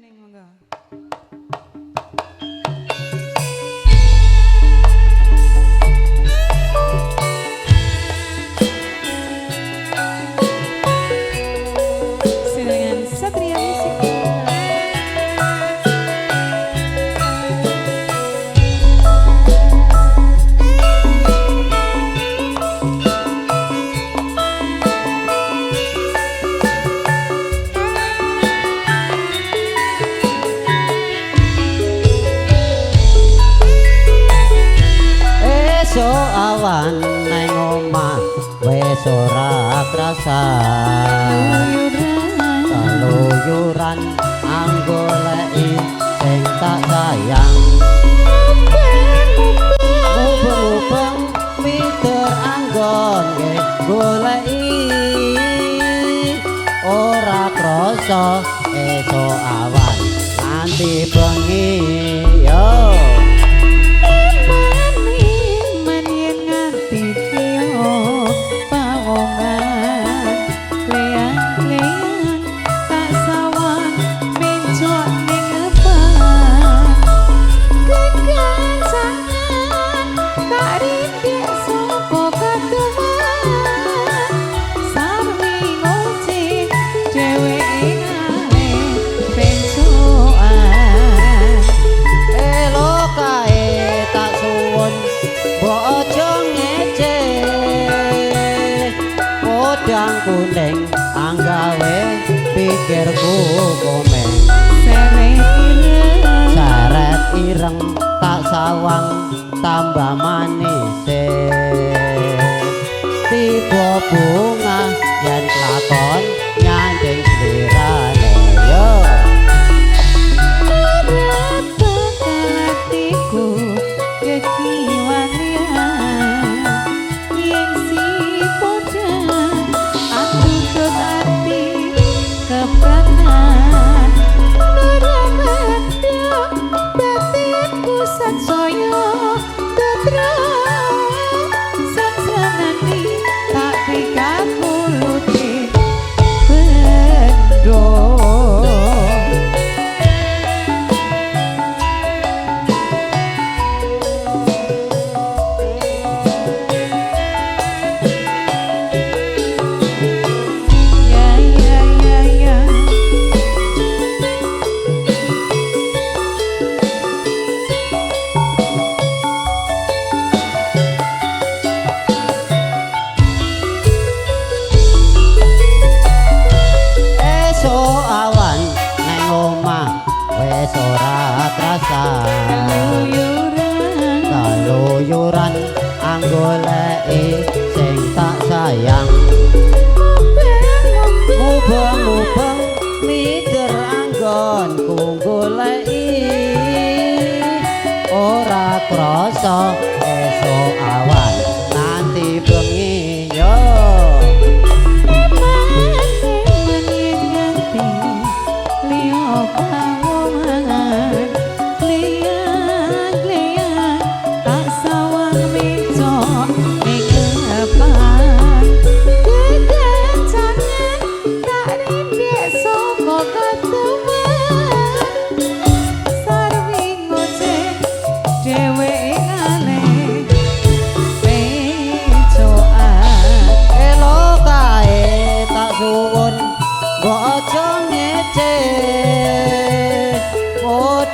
Kuning monggo. Dengan Satria Musik. Esuk awan nang omah wis ora krasa. Keluyuran anggoleki sing tak sayang. Mubeng-mubeng miter anggon nggih goleki. Ora krasa esuk awan nganti bengi yo. Podang kuning anggawe pikirku komeng. Seret ireng tak sawang tambah manise. Tiba bunga yen klakon nyanding slirane yo. Keluyuran anggoleki sing tak sayang. Mubeng-mubeng miter anggonku goleki. Ora krasa esuk awan nganti bengi yo.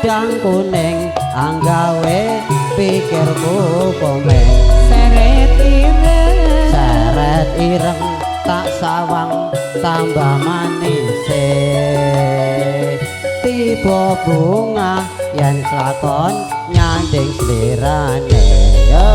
Podang kuning anggawe pikirku komeng. Seret ireng tak sawang tambah manise. Tiba bunga yen klakon nyanding slirane yo.